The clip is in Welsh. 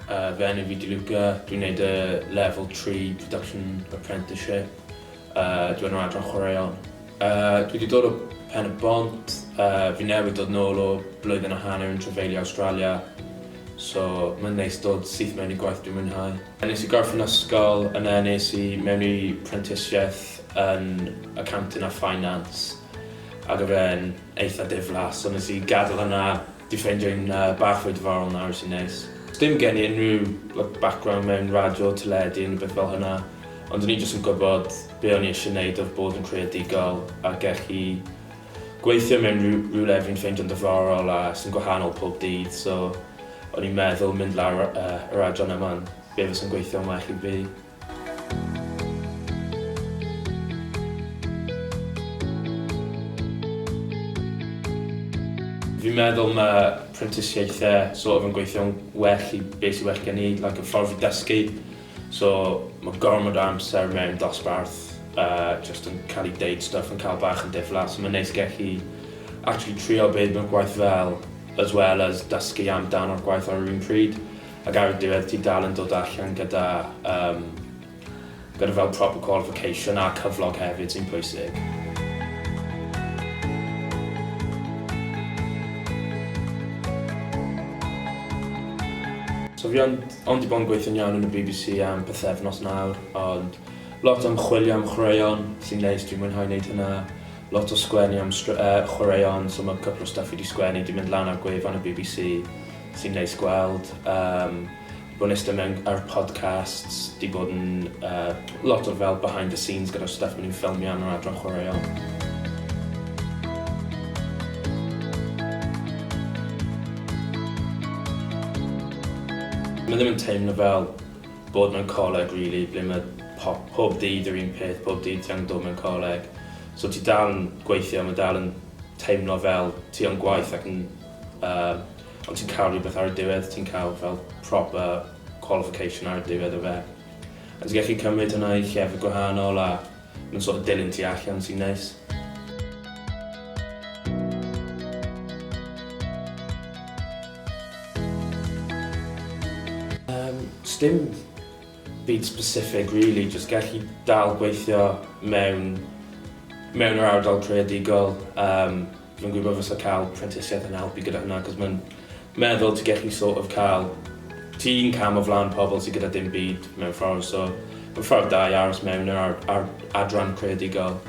Fy enw fi 'di Luca, dwi'n neud y Level 3 Production Apprenticeship. Dwi yn yr adran chwaraeon. Dwi wedi dod o Pen y Bont, fi newydd dod nôl o blwyddyn a hanner yn trafeilio Awstralia, so mae'n neis dod syth mewn i gwaith dwi'n mwynhau. Nes i gorffen ysgol, yna nes i mewn i prentisiaeth yn Accounting a Finance, ac oedd e'n eitha diflas, so nes i gadael hynna. Di ffeindio un bach fwy diddorol nawr sy'n neis. Dim gen i unrhyw like background mewn radio, teledu, unrhyw beth fel hynna, ond o'n i jyst yn gwybod be o'n i eisiau neud oedd bod yn creadigol a gallu gweithio mewn rhyw, rhywle fi'n ffeindio'n diddorol a sy'n gwahanol pob dydd, so o'n i'n meddwl mynd lawr uh, yr adran yma'n be fysa'n gweithio'n well i fi. Fi'n meddwl mae prentisiaethau sort of yn gweithio'n well i beth sy'n well gen i, like y ffordd fi dysgu. So mae gormod o amser mewn dosbarth uh, just yn cael ei deud stuff yn cael bach yn diflas. So mae'n neis gallu actually trio beth mae'n gwaith fel as well as dysgu amdano'r gwaith ar yr un pryd. Ac ar y diwedd ti dal yn dod allan gyda um, gyda fel proper qualification a cyflog hefyd sy'n pwysig. So fi ond, ond i bod yn gweithio'n iawn yn y BBC am pythefnos nawr, ond lot o ymchwilio am chwaraeon sy'n neis, dwi'n mwynhau wneud hynna. Lot o sgwennu am chwaraeon, so mae cwpl o stuff fi wedi sgwennu, di mynd lan ar gwefan y BBC. Sy'n neis gweld. Yym, 'di bod yn iste mewn ar podcasts, 'di bod yn uh, lot o fel behind the scenes gyda'r stuff maen nhw'n ffilmio am yr adran chwaraeon. Mae ddim yn teimlo fel bod mewn coleg really, ble mae po pob dydd yr un peth, pob dydd ti angen dod mewn coleg. So ti dal yn gweithio, mae dal yn teimlo fel ti yn gwaith ac yn uh, ond ti'n cael rhywbeth ar y diwedd, ti'n cael fel proper qualification ar y diwedd o fe. A ti'n gallu cymryd hwnna i llefydd gwahanol a mae'n sort of dilyn ti allan sy'n neis. Um, dim byd specific really, just gallu dal gweithio mewn, mewn yr ardal creadigol. Um, Fi'n gwybod fysa cael prentisiaeth yn helpu gyda hwnna, cos mae'n meddwl ti gallu sort of cael ti'n cam o flaen pobl sydd gyda dim byd mewn ffordd, so mae'n ffordd da i aros mewn yr ar, ar adran creadigol.